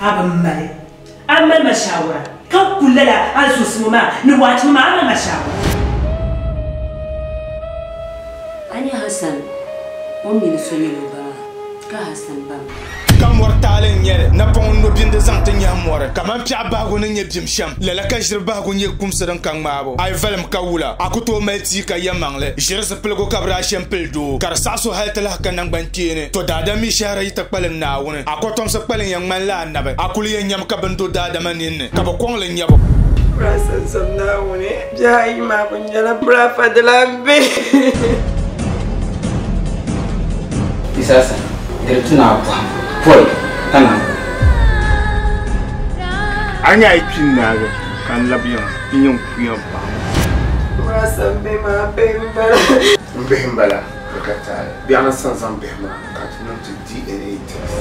A bi mali. A mali ma shaawara ka ku lala a zoosim ŋɔ maa ni waachi ŋɔ maa, a mali ma shaawara. A nya Hassan o mini so nyɛla o ba maa, ka Hassan ba mi. Ka mɔri taali n-nyɛ li, napɔŋ n-no bindi zaŋ ti nyahi mɔri. Kaman piɛɣu bahigu ni nyɛ bim shɛm, lala ka ʒiri bahigu nyɛ kumsi din ka ŋmaabu. A yi valim ka wula, a ku tooi mali tia ka yɛmaŋli. Ʒiri zipiligu ka bɛ daa she m-pili doo, ka di saɣis o hal ti lahi ka naŋgbankpeeni. Tɔ daadam mi shɛhira yi ti kpalim Naawuni, a kɔtomsi kpalim yɛn ŋmanila anabi. A kul yɛn nyami ka bini do daadama ninni, ka bɛ kɔŋ li nyabu. Birasansom Naawuni, bihi ayi maa kul nyɛla biraafadilan bihi. Isasa, di di tu ni a bɔhim pɔi ka naan ku. A nya a yi kpi n-naagi ka n labi yiŋa n-yɛn kuya m-paɣi ma. Birasan bihi maa bihi m-bala. M bihi m-bala, di ka taali. Biɛɣuni sa n-zaŋ bihi maa ka ti niŋ ti DNA test.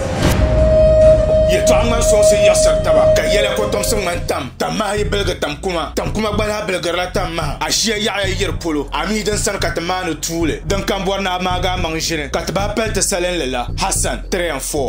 Yɛltɔɣa ŋmani sɔŋsi yiɣisiri taba, ka yɛla kɔtomsi ŋmani tam. Tam maha yi biligi tam kuma, tam kuma gba lahi biligirila tam maha. A shia yaɣiya yiri polo, a mi din sani ka ti maani tuuli. Din kam bɔri ni a maagi a maŋ ʒini, ka ti bahi pali ti salinli la. Hassan, 3 and 4.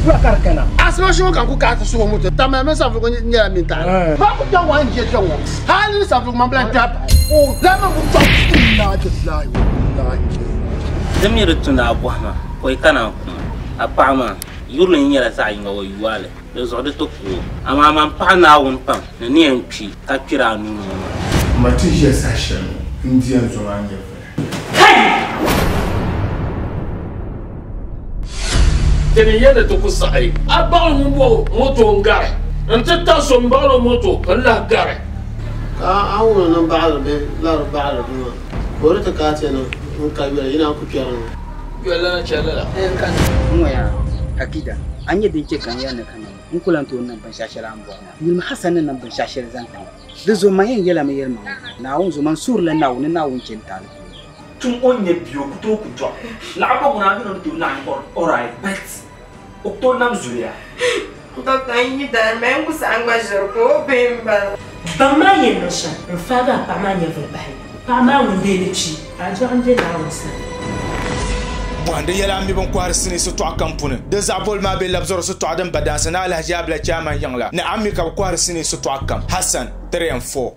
Wula ka di kana? Asiba shee ka n ku kaai ti suhu moto, Tamale mini Savelugu nyɛla mini taɣili. Maa ku kpɛŋ wa n je kpɛŋ ŋɔ, hali ni Savelugu man bi lahi kpɛhi pahi. O daa niŋ ku tɔɣi inna lillahi wa inna ilayhi. Di mi di tu ni a bɔhi ma, pɔi ka naan ku ma. A paɣa maa yurili nyɛla zaɣ yiŋga o yuali, di zuɣu di ti ku o. Amaa man paɣi Naawuni pam ni ni yɛn kpi ka kpiri a nuu ni ŋɔ maa. Ma ti ʒiya saha shɛli ŋɔ, n di yɛn zaŋ a nyɛvili. Kai! Ti ni yɛli ti ku saɣi a baɣili ŋun bɔbi moto n-gari nti ta so m-baɣili o moto n-lahi gari. Ka a wum ni baɣili bɛ lari baɣili bɛ maa, ka o di ti kaai ti na n-ka yoli yi naan ku kpɛri ŋɔ. Yoli lana chɛli lala. N-ŋɔya, Akida, a nya din chɛ ka n yɛli ni kaman n ku lan tooi niŋ binshɛɣu shɛli a ni bɔri maa. Yulimi Hassan ni niŋ binshɛɣu shɛli zaŋ ti ma. Di zuɣu man yɛn yɛlimi yɛlimaŋli, Naawuni zuɣu man suurila Naawuni ni Naawuni chɛ n taali puuni. Tum o ni nyɛ bia o ku tooi ku dɔɣi. Laɣimba ŋuna a mi ni o ni tooi laɣim alright but o ku tooi nam zuliya. Doctor n yi dari ma n ku saɣi ŋma ʒiri ka o bihi m-bala. Baŋ maa yɛn niŋ shɛm n-faagi a paɣa maa nyɛvili bahi. Paɣa maa ŋun dee ni kpi, a dɔɣim be Naawuni sani. Bɔhindi yɛla a mi bɛn kɔhiri sinii sitɔɣu kam puni. Di zaɣ boli maa be labizɔri sitɔɣu din ba dansi ni Alahaji Abila Chairman yiŋ la ni a mi ka bɛ kɔhiri sinii sitɔɣu kam. Hassan, 3 and 4.